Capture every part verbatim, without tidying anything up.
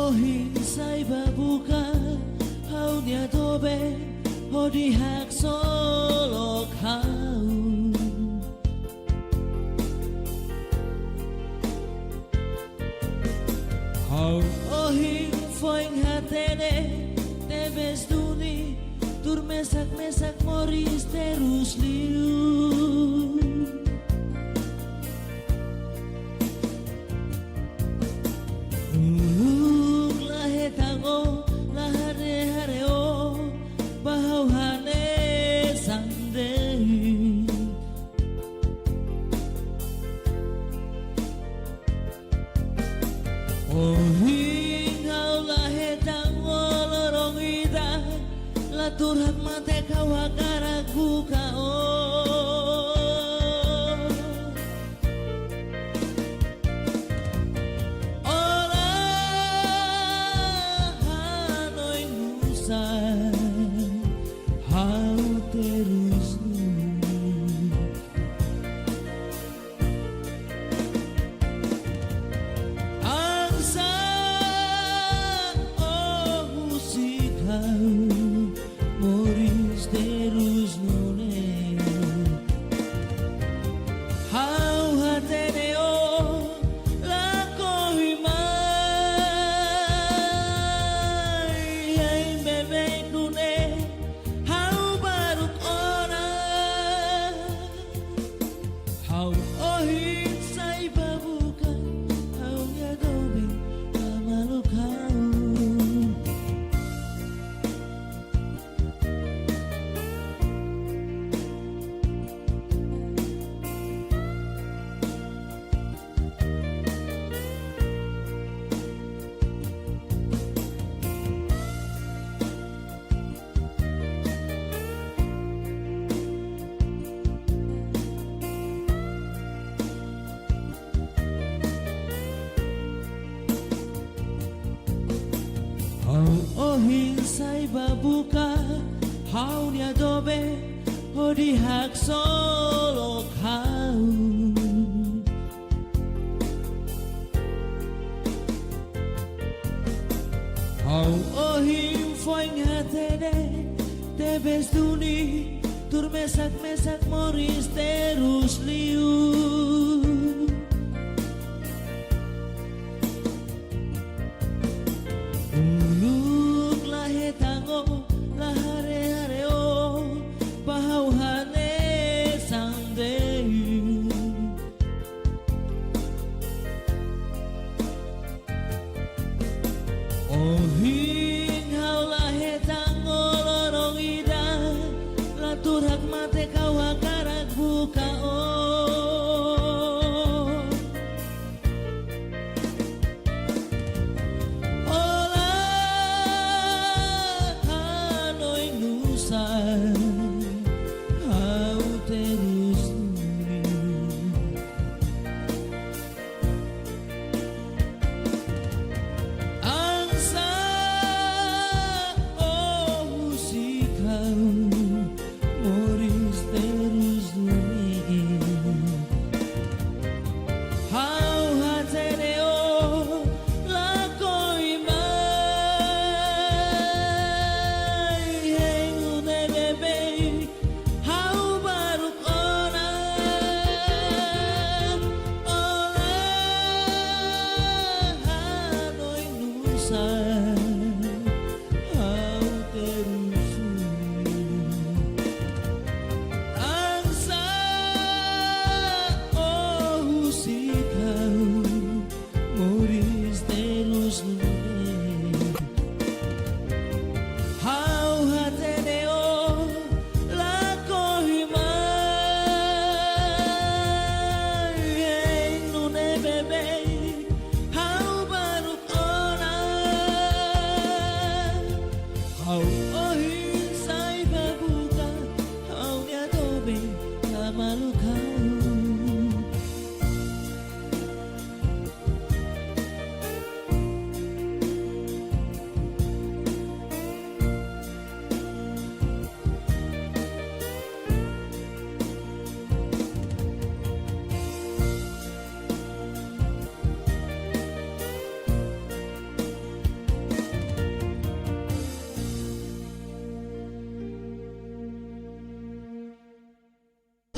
Ohin sai bá buka ha'u-nia doben hodi haksolok ha'u. Ha'u ohin foin hatene tebes duni, tuur mesak-mesak moris terus liu. Uluk la hetan ó, la haree-haree ó, ba ha'u hanesan de'it. Ohin ha'u la hetan ó loron ida, la tuur hakmatek ha'u hakarak buka ó. Ó la hanoin nusá ha'u terus nu'udar. Hanesan ó husik ha'u moris terus nune'e. Ha'u hatene ó lakohi mai, hein beibeik nune'e ha'u baruk ona. Ha'u ohin sai bá buka ha'u-nia doben, la maluk ha'u. Ha'u ohin sai bá buka ha'u-nia doben hodi haksolok ha'u. Ha'u ohin foin hatene tebes duni, tuur mesak-mesak moris terus liu. Uluk la hetan ó, la haree-haree ó, ba ha'u hanesan de'it. Ohin ha'u la hetan ó loron ida, la tuur hakmatek ha'u hakarak buka ó. Ó la hanoin nusá ha'u terus nune'e. Hanesan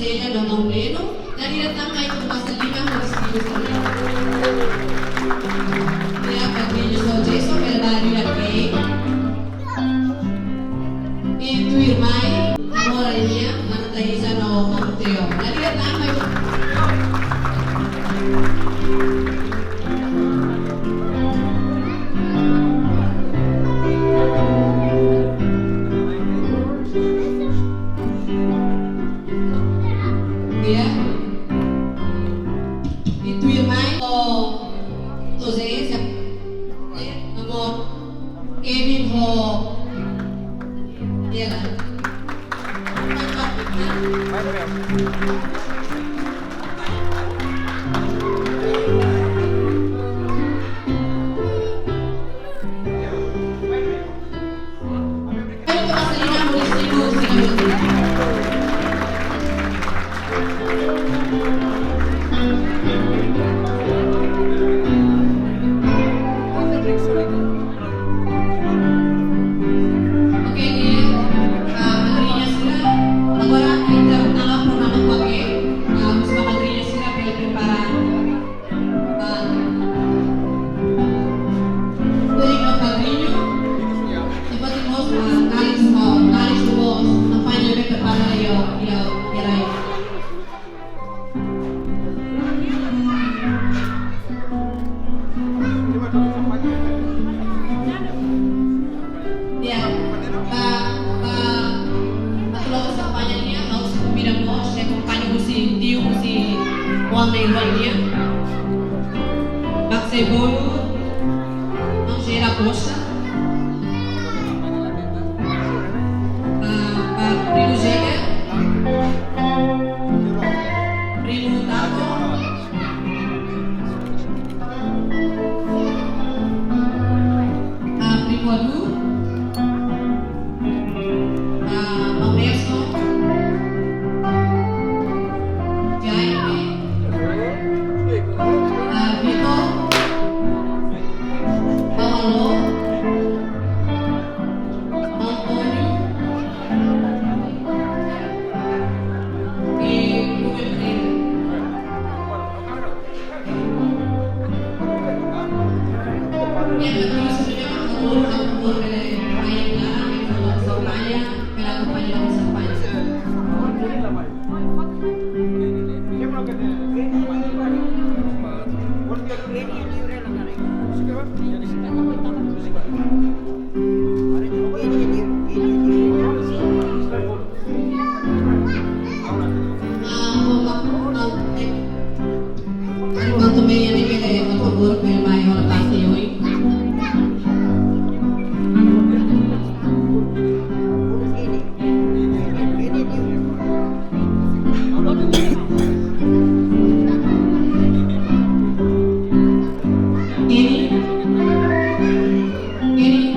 Ella no compleno, la direita mai ku pasa lima ho distribuisaun. Dia padrinho so Jason, bela bala di'ak. I tuirmai, amor a niña, mana Thaisa no Mateo. La direita mai. Dia. I tuirmai ho José, eh, amor, Kevin ho Dela. Oke, di'ak, ah, madrinha sira. Agora, ita tau programa kuak, ah, husi madrinha sira bele prepara. Ah, tuir no padrinho, depois temos, ah, cáliz, ah, cáliz de boas, apanha bem preparada e, e, e aí. Ya, ba, ba, ba loke xampaña nian, ha'u sei konvida mós, sei akompaña husi tiu, husi oan na'in-rua nian. Bak sei bolu, Angela Costa. Ba, ba, primu Jega. Primu Tato. Ah, primu Adu. Ah, Mameso. Jaime. Ah, Vitor. Paulo. António. I Rubén Pereira. Ari bantu meia ne'e bele, por favor, bele mai hola parte oin. Ini, ini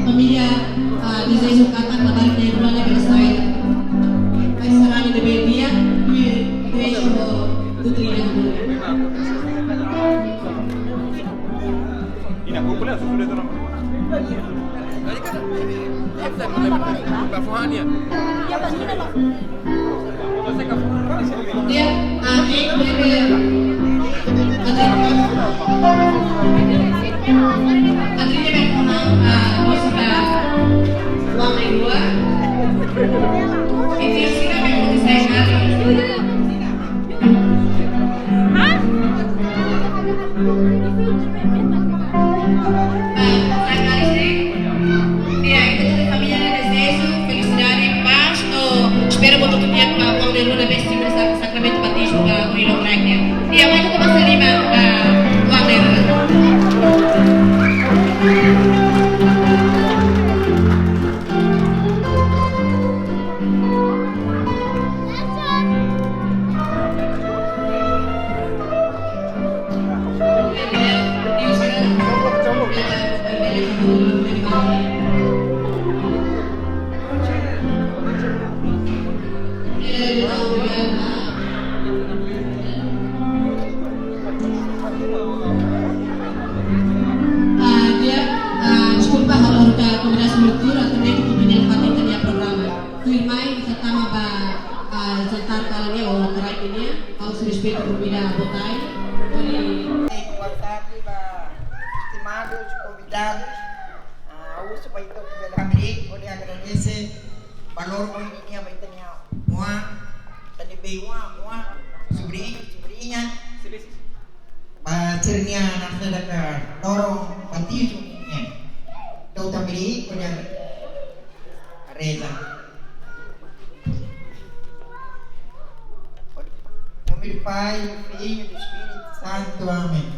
Família, ah, deseja katak labarik nia rua ne'e bele sai. Ai sarani de media, deseja doutrina. Ya, ah, eh, bele, Adri, Adri, bele, ah, múzika Uang Leilua. Itu sih kan yang mau saya cari. Ah, Sangari, sin. Di'ak, entaun família ne'e dezeja felisidade, pás, no espera buat hotu di'ak ba Uang Leilua ne'ebé simu sa-, sakramentu batizmu ba ohin loron nian. Di'ak, mai ita basa lima, ah, Uang Leilua. Ah, di'ak, ah, deskulpa, ha'u atu konvida sira hotu atu mai ita-nia fatin ita-nia programa. Tuirmai ita tama ba, ah, jantar kalan nian, ou lokarai nian, ha'u sei respeitu konvida botai. Boa tarde ba estimados convidados. Ah, ha'u husu ba ita hotu bele hamriik, hodi agradese valór ohin nian ba ita-nia oan, ita-nia bei-oan, oan, sobriñu, sobriña. Ba sira-nia nasida ka loron batizmu nian. Entaun ita hamriik, hodi reza. Em nome do Pai, do Filho e do Espírito Santo. Amém.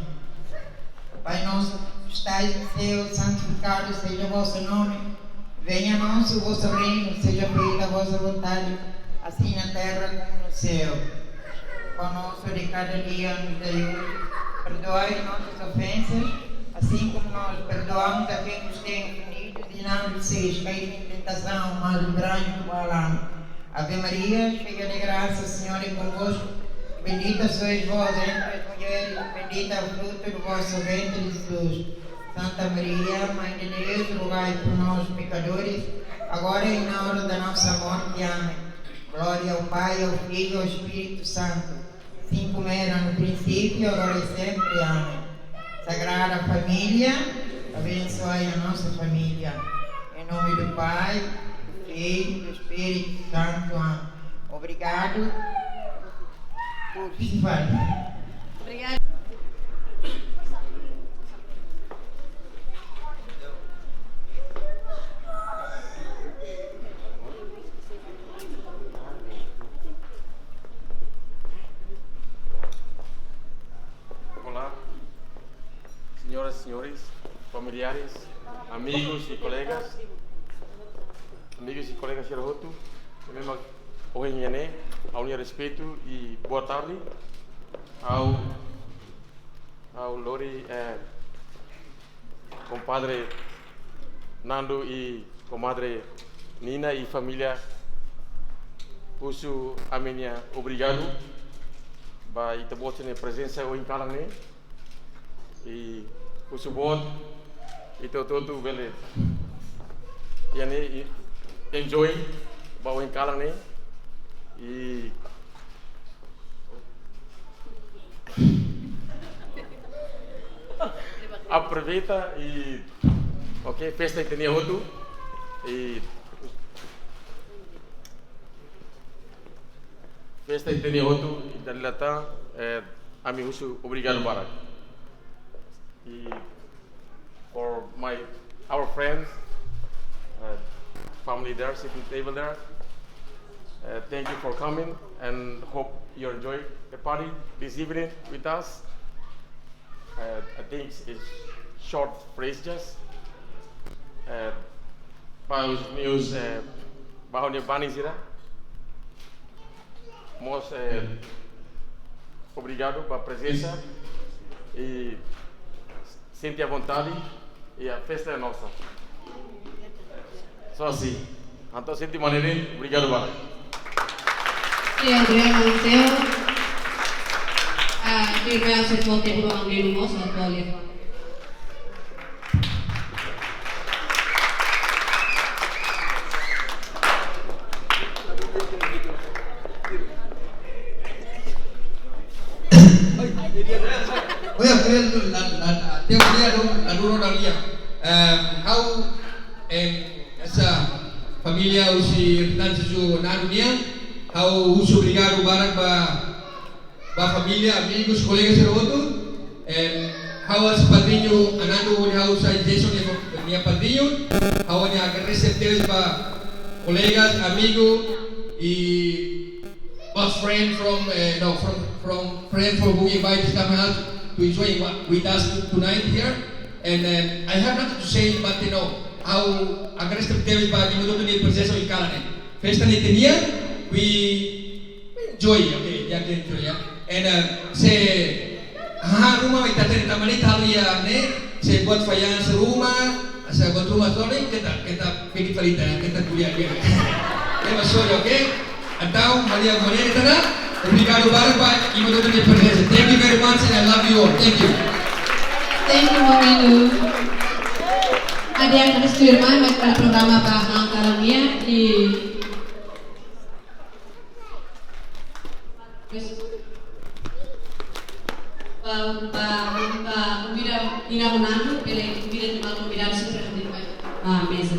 Pai nosso que estás no céu, santificado seja o vosso nome. Venha a nós o vosso reino, seja feita a vossa vontade, assim na terra como no céu. O pão nosso de cada dia nos dai hoje. Perdoai nossas ofensas, assim como nós perdoamos a quem nos tem ofendido, e não nos deixeis cair em tentação, mas livrai-nos do mal. Ave Maria, cheia de graça, o Senhor é convosco. Bendita sois vós entre as mulheres, bendito é o fruto do vosso ventre, Jesus. Santa Maria, Mãe de Deus, rogai por nós, pecadores, agora e na hora da nossa morte. Amém. Glória ao Pai, ao Filho e ao Espírito Santo, assim como era no princípio, agora e sempre. Amém. Sagrada Família, abençoai a nossa família. Em nome do Pai, do Filho e do Espírito Santo. Amém. Obrigado por participar. Obrigada. Olá, senhoras e senhores, familiares, amigos e colegas, amigos e colegas sira hotu, ne'ebé mak ohin iha ne'e, ha'u-nia respeitu e boa tarde. Ha'u, ha'u lori, eh, compadre Nando e comadre Nina e família, husu ami-nia obrigadu ba ita-boot sira-nia prezensa ohin kalan ne'e. I husu boot ita hotu-hotu bele iha ne'e, i enjoy ba ohin kalan ne'e. I aproveita i, oke, festa ita-nia hotu. I festa ita-nia hotu, i dala ida tan, eh, ami husu obrigadu barak. I for my, our friends, uh, family there, sitting table there, uh, thank you for coming and hope you enjoy the party this evening with us. Uh, I think it's short phrases. Uh, ba os meus, uh, ba ha'u-nia banin sira. Mós, eh, obrigadu ba prezensa. E sente à vontade, e a festa é nossa. Só assim. Entaun, sente maneira, obrigadu barak. Oke, Adriano Anteo. Ah, tuirmai ha'u sei fó tempu ba maun Nino mós atu halo liafuan. Oya, oya, la, la, la, te oya, la, la, la, la, la, la. Em, ha'u, em, hanesan família husi Tan Susu Nanu nian, ha'u husu obrigadu barak ba ba família, amigus, kolega sira hotu. Em, ha'u hanesan padriñu, Ananu, ha'u sai Jason nia, nia padriñu. Ha'u hakarak agradese tebes ba kolegas, amigu, i best friend from, eh, no, from, from friend for who invite us come out to enjoy wa-, with us tonight here. And, em, I have nothing to say, but, you know, ha'u agradese tebes ba imi hotu nia prezensa iha kalan ne'e. Festa ne'e ita-nian, we enjoy, okay, ya, kita enjoy, ya. And, uh, se, ah, ruma ita hatene tanba ne'e ita halo iha ne'e, se buat faian ruma, se buat ruma sore, kita, kita pikir fali ita, kita kuliah dia. Oke, mas sorry, oke? Entaun, ha'u-nia, ha'u-nia ita na, obrigadu barak ba imi hotu nia prezensa. Thank you very much and I love you all. Thank you. Thank you, Momento. Ada yang harus firman, mas pada programa ba han kalan nian, i Ba, ba, ba, konvida, konvida Nanu, bele konvida nia konvidadu sira hadir ba, ah, meza.